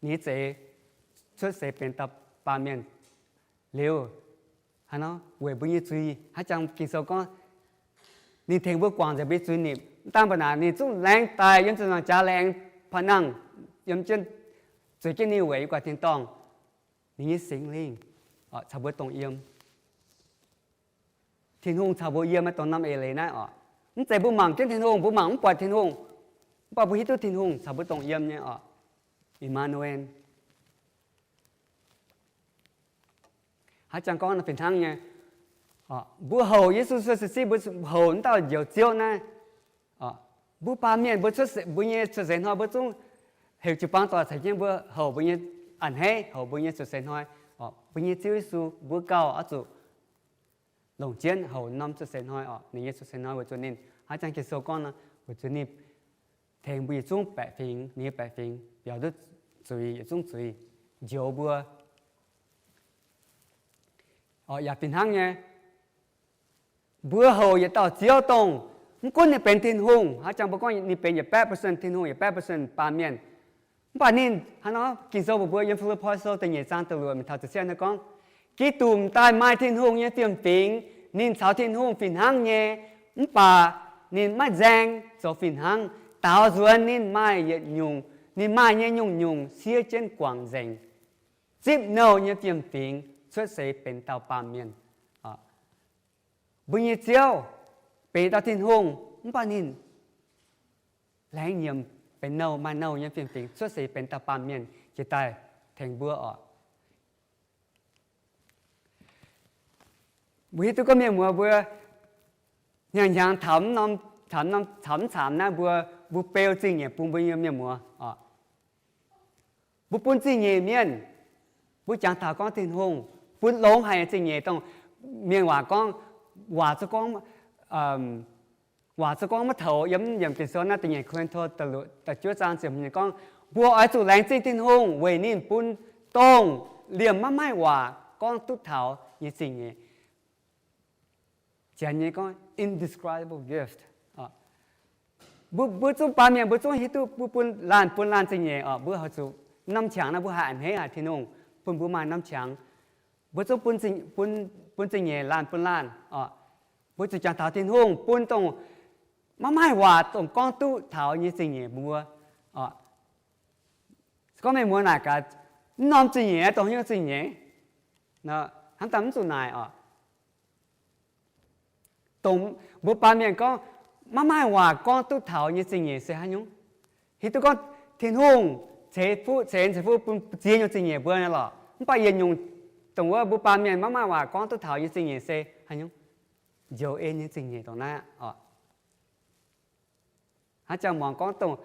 ninh nyei zeix cuotv seix benx dauh baamh mienh liuz, hnangv nor weic mbuo nyei zuiz, hnangv jangx Ging-Sou gorngv, ninh tengx mbuo guangc nzengc mbuo nyei zuiz-nipc. Mv daan mbuo naaic, ninh zungv laengz daaih yiem ziepc nzaangc jaax laengz paav nangh, yiem jienv zueiz jienv ninh weic yiem guaax tin-dorngh. Ninh nyei Singx Lingh caux mbuo dongh yiem. Tin-Hungh caux mbuo yiem nyei dongh norm eix leiz naaiv oc. Mv zeiz mbuo mangc jienv Tin-Hungh, mbuo mangc mv buatc Tin-Hungh, mv baac mbuo hiuv duqv Tin-Hungh caux mbuo dongh yiem nyei oc. I^maa^nu^en. Hnangv jangx gorngv fih hnangv nyei, mbuo houc Yesu cuotv seix, mbuo houc naaiv dauh Njoux Ziouv naaiv, mbuo baamh mienh mbuo cuotv, mbuo nyei cuotv seix hnoi mbuo zungv heuc jiu-baang doic caux jienv mbuo houc mbuo nyei a'hneiv, houc mbuo nyei cuotv seix hnoi. Mbuo nyei Ziouv Yesu mbuo gauh oix zuqc longc jienv houc norm cuotv seix hnoi oc. Ninh nyei cuotv seix hnoi weic zuqc ninh, hnangv jangx Ging-Sou gorngv nor, weic zuqc ninh tengx mbuo yietc zungv baeqc fingx, ninh nyei baeqc fingx biaux ndutv zuiz, yietc zungv zuiz, njoux mbuo. Yaac fih hnangv nyei, mbuo houc yietc dauh Ziouv dongh mv gunv ninh benx Tin-Hungh, hnangv jangx mbuo gorngv ninh benx yietc baeqv percent Tin-Hungh, yietc baeqv percent baamh mienh, mv baac ninh, hnangv nor Ging-Sou mbuox mbuo yiem Fi^lipv^poi Sou da'nyeic zaang da'luoqc mingh taux ziepc cietv hnangv gorngv, Giduc m'daaih maaih Tin-Hungh nyei fiem-fingx, ninh caux Tin-Hungh fih hnangv nyei, mv baac ninh maiv nzaeng zoux fih hnangv, daaux nzuonx ninh maaih yietc nyungc, ninh maaih nyei nyungc-nyungc siev jienv guangc nzengc, zipv nouh nyei fiem-fingx cuotv seix benx dauh baamh mienh. Mbuo nyei Ziouv benx dauh Tin-Hungh, mv baac ninh laengz nyiemc benx nouh, maaih nouh nyei fiem-fingx cuotv seix benx dauh baamh mienh jiex daaih tengx mbuo oc. Mbuo hiuv duqv gorngv mienh muoz mbuo hnyangx-hnyangx taux norm, taux norm, taux mv caamx naaiv mbuo, mbuo beu zingh nyeic bun mbuo nyei mienh muoz oc. Mbuo bun zingh nyeic mienh, mbuo jangx taux gorngv Tin-Hungh bun longx haic zingh nyeic dongh mienh waac gorngv, waac zuqc gorngv, waac se gorngv maiv toux yiem, yiem Ging-Sou naaiv da'nyeic Ko^lin^to da'juov zaang ziepc hmz gorngv, mbuo oix zuqc laengz zingh Tin-Hungh weic ninh bun dongh liemh maiv maaih waac gorngv duqv taux nyei zingh nyeic. Janx nyei gorngv indescribable gift. Mbuo, mbuo zungv baamh mienh mbuo zungv hiuv duqv mbuo bun laanh, bun laanh zingh nyeic oc. Mbuo oix zuqc norm qangx naaiv mbuo haih a'hneiv haic Tin-Hungh bun mbuo maaih norm qangx. Mbuo zungv bun zingh nyeic laanh bun laanh oc. Mbuo zuqc jangx taux Tin-Hungh bun dongh maiv maaih waac dongh gorngv duqv taux nyei zingh nyeic mbuo oc. Se gorngv meih mbuo naaic gaax, mv norm zingh nyeic dongh haaix nyungc zingh nyeic? Hnamv daaih mv zuqc naaic oc. Dongh mbuo baamh mienh gorngv maiv maaih waac gorngv duqv taux nyei zingh nyeic se haaix nyungc? Hiuv duqv gorngv Tin-Hungh ceix fuqv, ceix en ceix fuqv bun ziex nyungc zingh nyeic mbuo nyei lorqc. Mv baac yietc nyungc dongh wuov mbuo baamh mienh maiv maaih waac gorngv duqv taux nyei zingh nyeic se haaix nyungc? Njoux en nyei zingh nyeic dongh naaiv oc. Hnangv jangx muangx gorngv dongh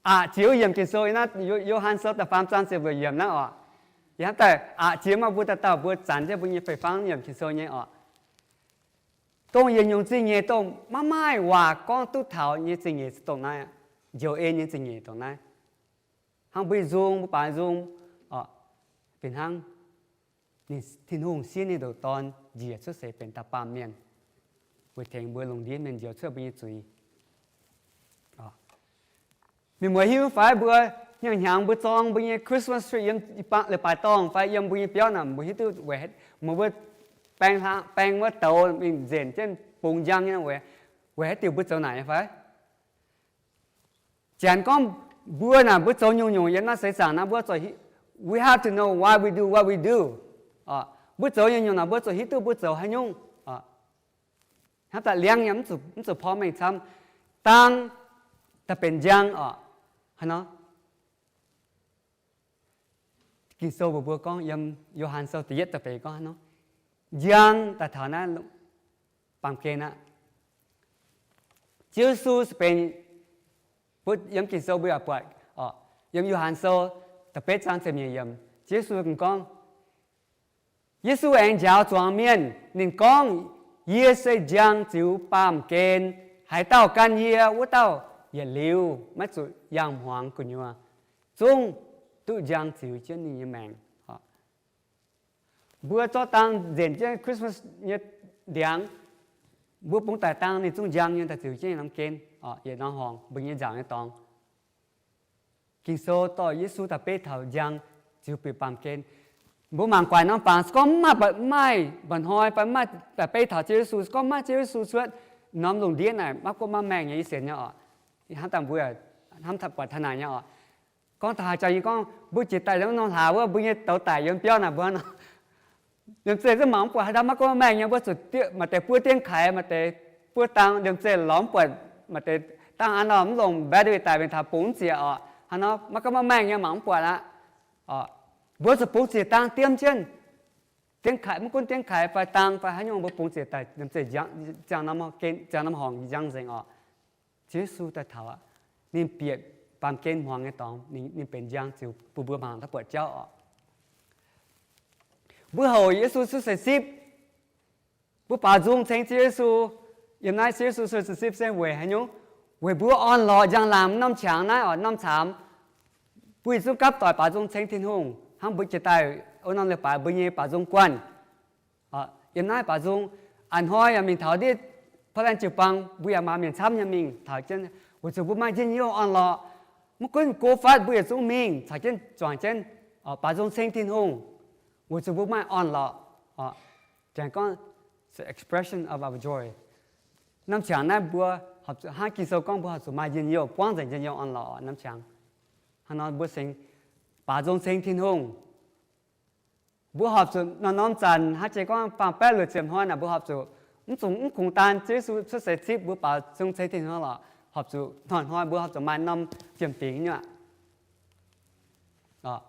aqc jiex wuov yiemc Ging-Sou naaiv, Yo^han Sou da'faam zaang ziepc luoqc yiemc naaiv oc. Yie hnamv daaih aqc jiex maah, mbuo dauh dauh mbuo zanc jienv mbuo nyei fei-fangv yiemc Ging-Sou nyei oc. Dongh yietc nyungc zingh nyeic dongh maiv maaih waac gorngv duqv taux nyei zingh nyeic se dongh naaiv, njoux en nyei zingh nyeic dongh naaiv. Hnangv mbuo nzung, mbuo baaux nzung oc, fih hnangv ninh, Tin-Hungh siev ninh ndoqc Dorn njiec cuotv seix benx dauh baamh mienh, weic tengx mbuo lungh ndiev mienh njoux cuotv mbuo nyei zuiz. Mienh muoz hiuv fai mbuo hnyangx-hnyangx mbuo zorng mbuo nyei Christmas tree yiem leiz-baaix dorngh fai yiem mbuo nyei biauv naaic, mbuo hiuv duqv weic mbuo baeng, baeng wuov douz mingh nzenc jienv bungx njang nyei, weic haaix diuc mbuo zoux naaic nyei fai? Janx gorngv mbuo naaic mbuo zoux nyungc-nyungc yiem naaiv seix zaangc naaiv mbuo zuqc, we have to know why we do what we do. Mbuo zoux nyungc-nyungc naaic mbuo zuqc hiuv duqv mbuo zoux haaix nyungc. Hnamv daaih liangv nyei, mv zuqc porv mengh camv. Dang daaih benx njang oc. Haaix nor? Ging-Sou mbuox mbuo gorngv yiem Yo^han Sou da'yietv da'feix gorngv haaix nor? Njang daaih taux naaiv baamh gen aqv. Ziouv Yesu se benx, mbuo yiem Ging-Sou mbuo yaac buatc oc, yiem Yo^han Sou da'betv zaang ziepc nyeic yiemc, Ziouv Yesu gorngv, Yesu aengx njaaux zuangx mienh. Ninh gorngv, Yie se njang ziux baamh gen. Haaix dauh gan yie, wuov dauh yietc liuz maiv zuqc yangh hmuangx gu'nyuoz, zungv duqv njang ziux jienv ninh nyei maengc. Mbuo zorqv dang nzenc jienv Christmas nyei ndiangx, mbuo bungx daic dang ninh zungv njang nyei daaih ziux jienv norm gen, yietc norm horngc mbuo nyei nzauc nyei dorngx. Ging-Sou dorh Yesu daaih beiv taux njang ziux bieqc baamh gen. Mbuo mangc guaix norm fangx, se gorngv mv maaih, mv maaih mba'hnoi fai mv maaih daaih beiv taux Ziouv Yesu, se gorngv mv maaih Ziouv Yesu cuotv, norm lungh ndiev naaic maiv guoqv maiv maengh nyei, yie sienx nyei oc. Hnamv daaih mbuo hnamv buatc taux naaic nyei oc. Gorngv taux haaix jangx yie gorngv mbuo jiex daaih norm hlaax wuov, mbuo nyei douz daic yiem biauv naaic mbuo nor, liemh zeih zungv mangc mv buatc haaix dauh maiv guoqv maiv maengh nyei. Mbuo zuqc diev maaih deix buov diev kaaix, maaih deix buov dang, liemh zeih lorz mv buatc, maaih deix dangh an nor mv longc battery daic mingh taux bungx mv zieqc oc. Haaix nor maiv guoqv maiv maengh nyei mangc mv buatc aqv. Mbuo zuqc bungx zieqc dang diev jienv. Diev kaaix, maiv gunv diev kaaix fai dang fai haaix nyungc mbuo bungx zieqc daaih liemh zeih ziangh norm horngc njang nzengc oc. Ziouv Yesu daaih taux aqv. Ninh bieqc baamh gen hmuangx nyei dorngx, ninh benx njang ziux bun mbuo mangc daaih buatc jauv oc. Mbuo houc Yesu cuotv seix sipv, mbuo baaux nzung ceng Ziouv Yesu. Yiem naaiv Ziouv Yesu cuotv seix sipv se weic haaix nyungc? Weic mbuo orn-lorqc njang-laangc norm qangx naaiv oc, norm caamx. Mbuo yietc zungv gapv doic baaux nzung ceng Tin-Hungh hnangv mbuo jiex daaih wuov norm leiz-baaix mbuo nyei baaux nzung guanh. Yiem naaiv baaux nzung, a'hnoi yaac mingh taux ndiev Portland jiu-baang, mbuo yaac maaih mienh camv nyei mingh taux jienv, weic zuqc mbuo maaih njien-youh orn-lorqc. Maiv gunv go fatv mbuo yietc zungv mingh caux jienv juangc jienv baaux nzung ceng Tin-Hungh, weic zuqc mbuo maaih orn-lorqc. Janx gorngv, it's an expression of our joy. Norm qangx naaiv mbuo horpc zuqc, hnangv Ging-Sou gorngv mbuo horpc zuqc maaih njien-youh, buangv nzengc njien-youh orn-lorqc norm qangx. Hnangv nor mbuo se baaux nzung ceng Tin-Hungh. Mbuo horpc zuqc norm-norm zanc, hnangv jiex gorngv faam-baeqv luoqc ziepc hnoi naaic, mbuo horpc zuqc mv zungv, mv kungx daan Ziouv Yesu cuotv seix cipv mbuo baaux nzung ceng Tin-Hungh lorqc, horpc zuqc hnoi-hnoi mbuo horpc zuqc maaih norm jiem-fingx nyei aqv.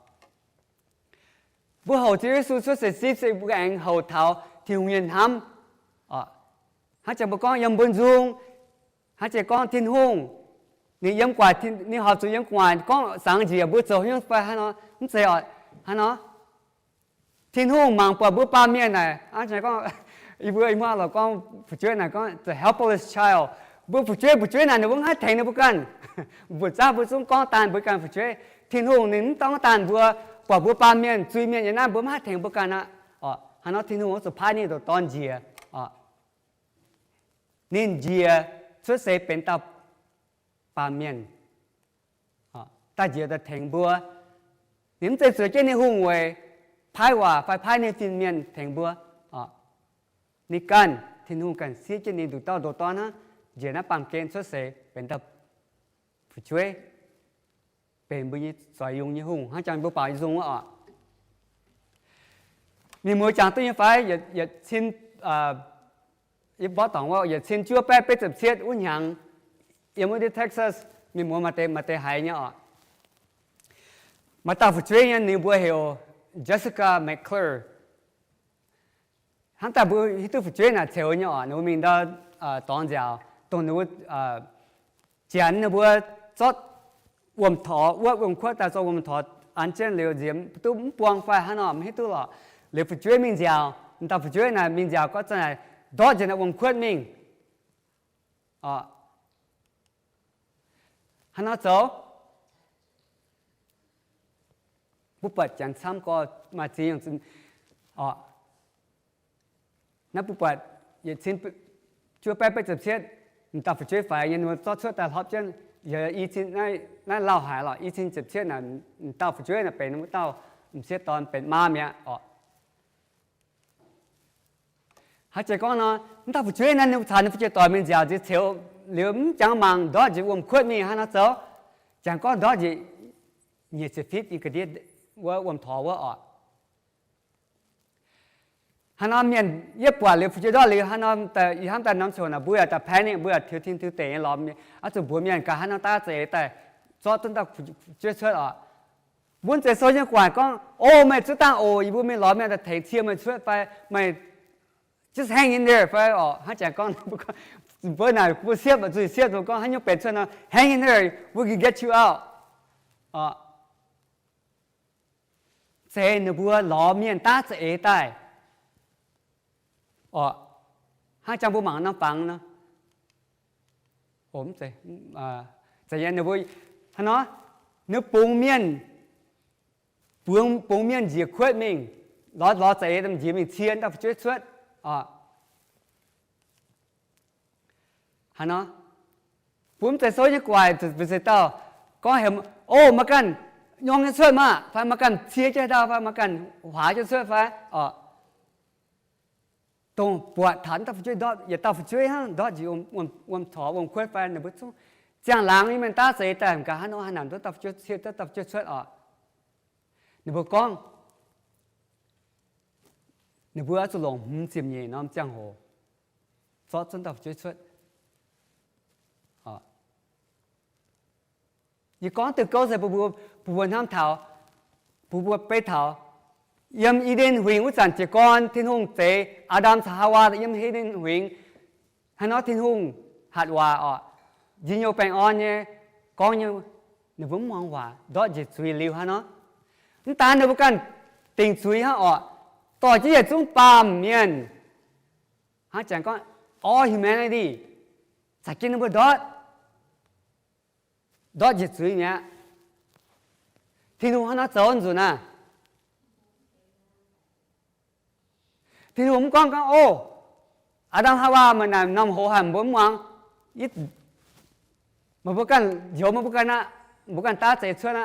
Mbuo houc Ziouv Yesu cuotv seix cipv se mbuo aengx houc taux Tin-Hungh nyei hnamv. Hnangv jiex mbuo gorngv yiem mbuo nzung, hnangv jiex gorngv Tin-Hungh, ninh yiem gu'nguaaic, ninh horpc zuqc yiem gu'nguaaic gorngv sangx njiec mbuo zoux haaix nyungc fai hnangv nor, mv zeiz oc, hnangv nor. Tin-Hungh mangc buatc mbuo baamh mienh naaic, hnangv jiex gorngv, yie mbuo ih hmuangv lorqc gorngv fu'jueiv naaic gorngv the helpless child. Mbuo fu'jueiv, fu'jueiv naaic ninh mbuo mv haih tengx ninh mbuo ganh. Mbuo zangv mbuo zungv gorngv daanh mbuo ganh fu'jueiv. Tin-Hungh ninh mv dorngv daanh mbuo, buatc mbuo baamh mienh, zuiz-mienh yiem naaiv, mbuo mv haih tengx mbuo ganh aqv. Hnangv nor Tin-Hungh oix zuqc paaiv ninh ndoqc dorn njiec. Ninh njiec cuotv seix benx dauh baamh mienh, daaih njiec daaih tengx mbuo. Ninh mv zeiz zueiz jienv ninh hungh weic paaiv waac fai paaiv ninh fin-mienh tengx mbuo. Ninh ganh, Tin-Hungh ganh siev jienv ninh nduqc dauh ndoqc dorn hnangv, njiec naaiv baamh gen cuotv seix benx dauh fu'jueiv, benx mbuo nyei zoux yungz nyei hungh, hnangv jangx mbuo baaux nzung wuov oc. Mienh muoz jangx duqv nyei fai? Yietc cin, yie mborqv dorngc wuov, yietc cin juov baeqv betv ziepc cietv wuov hnyangx, yiem wuov ndiev Texas, mienh muoz maaih deix, maaih deix haiz nyei oc. Maaih dauh fu'jueiv nyei, ninh mbuo heuc Jessica McClure. Hnamv daaih mbuo hiuv duqv fu'jueiv naaic ceux nyei oc. Ninh mbuo mingh ndau dorngx nziaauc, dongh ninh mbuo janx ninh mbuo zorqv wuom-torx, wuov wuom-kuotv daaih zorqv wuom-torx an jienv liuz nziex duqv mv buang fai hnangv nor mv hiuv duqv lorqc. Liuz fu'jueiv mingh nziaauc, m'dauh fu'jueiv naaic mingh nziaauc gorngv zanc naaic ndortv njiec naaiv wuom-kuotv mingh. Hnangv nor zoux, mbuo buatc janx camv gorx maaih ziex nyungc. Naaiv mbuo buatc yietc cin juov baeqv betv ziepc cietv, m'dauh fu'jueiv faix nyei, ninh mbuo zorqv cuotv daaih hlopv jienv. Yaac i cin, naaiv lauh haic lorqc, i cin ziepc cietv naaic, m'dauh fu'jueiv naaic benx wuov dauh m'sieqv dorn benx maa mi'aqv oc. Hnangv jiex gorngv nor, m'dauh fu'jueiv naaiv ninh caux ninh fu'jueiv doic mingh nziaauc nziex ceux liuz mv jangx mangc ndortv njiec wuom-kuotv mingh hnangv nor zoux. Jangx gorngv ndortv njiec nyic ziepc fitv nyei ga'ndiev wuov wuom-torx wuov oc. Hnangv nor mienh yie buatc liuz fu'jueiv ndortv liuz hnangv nor, ih hnamv daaih norm coc naaic mbuo yaac daaih panic, mbuo yaac tiux tin tiux deic nyei lorz mienh, oix zuqc mbuox mienh gaax hnangv nor daav za'eix daaih zorqv duqv dauh fu'jueiv cuotv oc. Mbuo mv zeiz sou nyei gu'nguaaic gorngv, O, meih zuov dangh oc, yie mbuo mingh lorz mienh daaih tengx cie meih cuotv fai meih just hang in there fai oc. Hnangv jangx gorngv, mbuo naaic mbuo siepv, zuqc siepv zuqc gorngv haaix nyungc benx cuotv nor, hang in there, we can get you out. Zeiz ninh mbuo lorz mienh daav za'eix daaih oc. Hnangv jangx mbuo mangc norm fangx nor, zeiz ninh mbuo hnangv nor, ninh bungx mienh, bungx mienh njiec kuotv mingh, lorz lorz za'eix njiec mingh cie dauh fu'jueiv cuotv oc. Hnangv nor, bun mv zeiz sou nyei gu'nguaaic, mbuo zeiz dauh gorngv heuc, O, maiv ganh nyorng nyei cuotv maah, fai maiv ganh cie jienv haaix dauh fai maiv ganh huaax jienv cuotv fai oc. Dongh buatc taux dauh fu'jueiv ndortv, yietc dauh fu'jueiv hnangv ndortv njiec wuom-torx wuom-kuotv fai ninh mbuo zungv ziangh laangz nyei mienh daav za'eix daaih gaax hnangv nor, haaix nor duqv dauh fu'jueiv cie, duqv dauh fu'jueiv cuotv oc. Ninh mbuo gorngv, ninh mbuo oix zuqc longc hmz ziepc nyeic norm ziangh hoc zorqv zunv dauh fu'jueiv cuotv. Yie gorngv diuh gouv se bun mbuo, bun mbuo hnamv taux, bun mbuo beiv taux yiem I^nden Huingx wuov zanc jiez gorn Tin-Hungh zeix Aa^ndam caux Haawaa yiem I^nden Huingx. Haaix nor Tin-Hungh hatc waac oc, njien-youh baengh orn nyei gorngv nyei, ninh mbuo mv muangx waac, ndortv njiec zuiz liuz hnangv nor. Mv daan ninh mbuo ganh dingc zuiz hnangv oc, dorh jienv yietc zungv baamh mienh, hnangv jangx gorngv all humanity, caux jienv ninh mbuo ndortv, ndortv njiec zuiz mi'aqv. Tin-Hungh hnangv nor zoux nzunc naaiv. Tin-Hungh mv gorngv gorngv, O, Aa^ndam Haawaa meih naaic norm hoz haic, mbuo mv muangx. Meih mbuo ganh njoux meih mbuo ganh aqv, mbuo ganh daav za'eix cuotv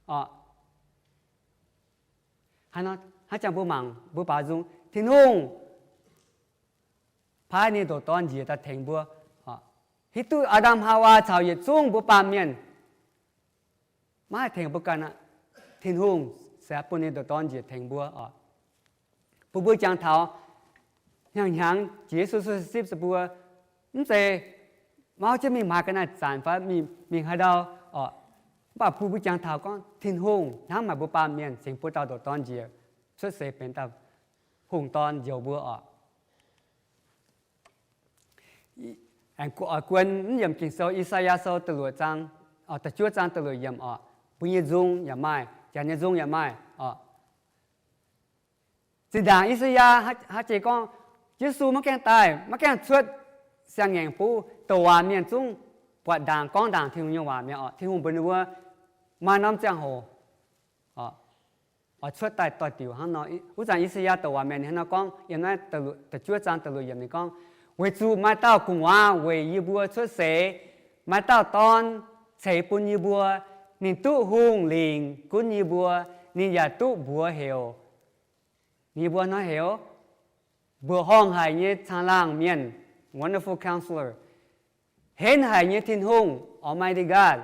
aqv. Hnangv jangx mbuo mangc mbuo baaux nzung, Tin-Hungh paaiv ninh ndoqc Dorn njiec daaih tengx mbuo. Hiuv duqv Aa^ndam Haawaa caux yietc zungv mbuo baamh mienh maiv haih tengx mbuo ganh aqv. Tin-Hungh se bun ninh ndoqc Dorn njiec tengx mbuo oc. Bun mbuo jangx taux hnyangx-hnyangx jiex Yesu sipv se mbuo mv zeiz mauv jienv mingh hmaix ga'naaiv zanc fai mingh haaix ndau oc. Mv baac bun mbuo jangx taux gorngv Tin-Hungh hnamv haic mbuo baamh mienh cingx bun dauh ndoqc Dorn njiec cuotv seix benx dauh hungh dorn njoux mbuo oc. Aengx guon mv yiemc Ging-Sou, I^saa^yaa Sou da'luoqc zaang, da'juov zaang da'luoqc yiemc oc. Mbuo nyei nzung yaac maaih, janx nyei nzung yaac maaih oc. Zinh ndaangc I^saa^yaa haaix jiex gorngv, Yesu maiv gaengh daaih, maiv gaengh cuotv siang-ngaengc buv douc waac mienh zungv buatc ndaangc gorngv ndaangc Tin-Hungh nyei waac mi'aqv oc. Tin-Hungh mbuox ninh mbuo maaih norm ziangh hoc oix cuotv daaih doix-diuc hnangv nor. Wuov zanc I^saa^yaa douc waac mienh hnangv nor gorngv, yiem naaiv da'juov zaang da'luoqc yiemc ninh gorngv, Weic zuqc maaih dauh gu'nguaaz weic yie mbuo cuotv seix, maaih dauh dorn ceix bun yie mbuo. Ninh duqv hungh lingc gunv yie mbuo. Ninh yaac duqv mbuox heuc, ninh mbuo hnoi heuc, Mbuoqc Horngh Haic nyei Caangh Laangh Mienh, Wonderful Counselor, Henv Haic nyei Tin-Hungh, Almighty God,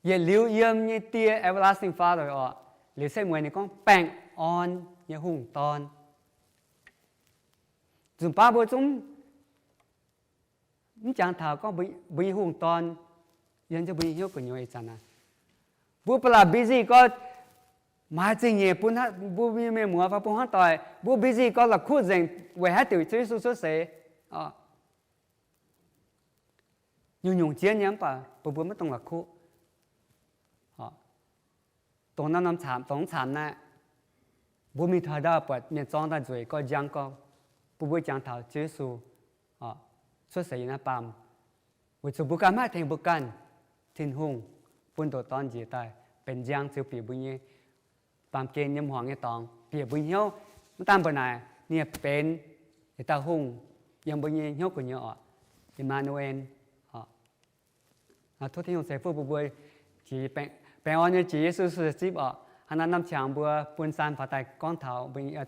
Yietc Liuz Yiem nyei Die, Everlasting Father oc. Liuz setv mueiz ninh gorngv Baengh Orn nyei Hungh Dorn. Nzunc baav mbuo zungv mv jangx taux gorngv mbuo nyei Hungh Dorn yiem jienv mbuo nyei hnyouv gu'nyuoz ih zanc naaiv. Mbuo ba'laqc busy gorngv maaiz zingh nyeic bun mbuo nyei mienh muoz fai bun hnangv doic. Mbuo busy gorngv la'kuqv nzengc weic haaix diuc Ziouv Yesu cuotv seix. Nyungc-nyungc jienv nyei mv baac mbuo mbuo maiv dungx la'kuqv. Dongh norm-norm caamx, dongh caamx naaiv, mbuo mingh taux ndau buatc mienh zorng daaih nzueic gorx, njang gorx, bun mbuo jangx taux Ziouv Yesu cuotv seix yiem naaiv baamh, weic zuqc mbuo ganh maiv haih tengx mbuo ganh. Tin-Hungh bun ndoqc Dorn njiec daaih benx njang ziouc bieqc mbuo nyei baamh gen yiem hmuangx nyei dorngx, bieqc mbuo nyei hnyouv. Mv daan mbuo naaic, ninh benx yietc dauh hungh yiem mbuo nyei hnyouv gu'nyuoz oc. Im^maa^nu^en. Tov Tin-Hungh ceix fuqv bun mbuo jiex, baengh orn nyei jiex Yesu Giduc zipv oc. Hnangv naaiv norm qangx mbuo bun saan faaux daaih gorngv taux mbuo nyei